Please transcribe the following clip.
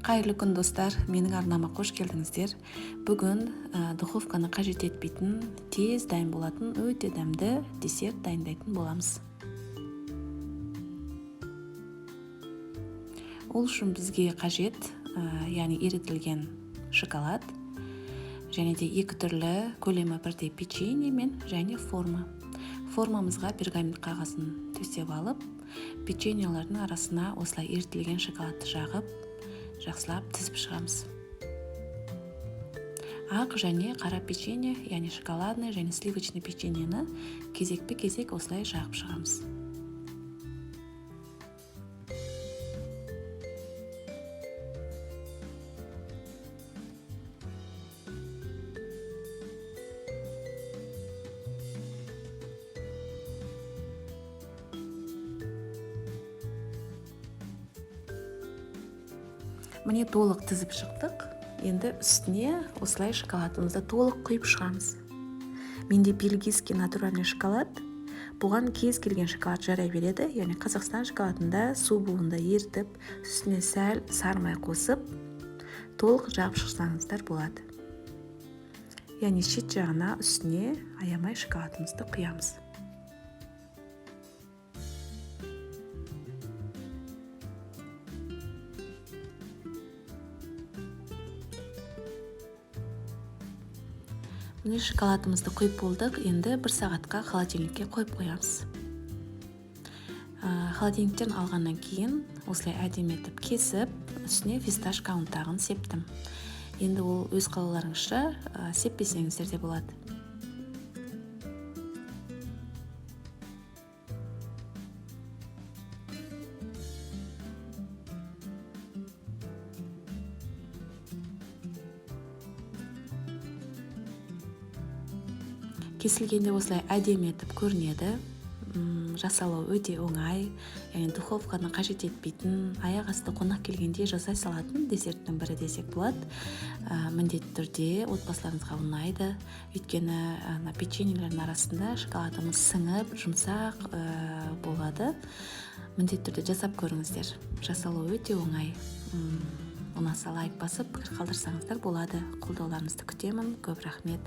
Қайырлы күн, достар! Менің арнама қош келдіңіздер. Бүгін духовканы қажет етпейтін, тез дайын болатын, өте дәмді десерт дайындайтын боламыз. Ол үшін бізге қажет, яғни ерітілген шоколад және де екі түрлі көлемі бірдей печенье мен және форма. Формамызға пергамент қағазын төсеп алып, печеньелердің арасына осылай ерітілген шоколадты жағып, жақсылап тізіп шығамыз. Ақ және қара печенье, яғни шоколадный және сливочный печеньені кезекпе-кезек осылай жағып шығамыз. Міне, толық тізіп шықтық. Енді үстіне осылай шоколадымызды толық құйып шығамыз. Менде бельгийский натуральный шоколад. Бұған кез келген шоколад жарай береді. Яғни Қазақстан шоколадында су буында ерітіп, үстіне сәл сары май қосып, толық жағып шықсаңыздар болады. Яғни шет жағына, үстіне аямай шоколадымызды құямыз. Міне, шоколадымызды құйып болдық. Енді бір сағатқа холодильникке қойып қоямыз. Холодильниктен алғаннан кейін осылай әдемі етіп кесіп, үстіне фисташка ұнтағын септім. Енді ол өз қалауларыңызша, сеппесеңіздер де болады. Кесілгенде осылай әдемі етіп көрінеді. Жасалуы өте оңай, яғни духовканы қажет етпейтін, аяқ асты қонақ келгенде жасай салатын десерттің бірі десек болады. Міндетті түрде отбасыларыңызға ұнайды, өйткені ана печеньелердің арасында шоколадымыз сіңіп, жұмсақ болады. Міндетті түрде жасап көріңіздер. Жасалуы өте оңай. Ұнаса лайк басып, пікір қалдырсаңыздар болады. Қолдауларыңызды күтемін. Көп рахмет.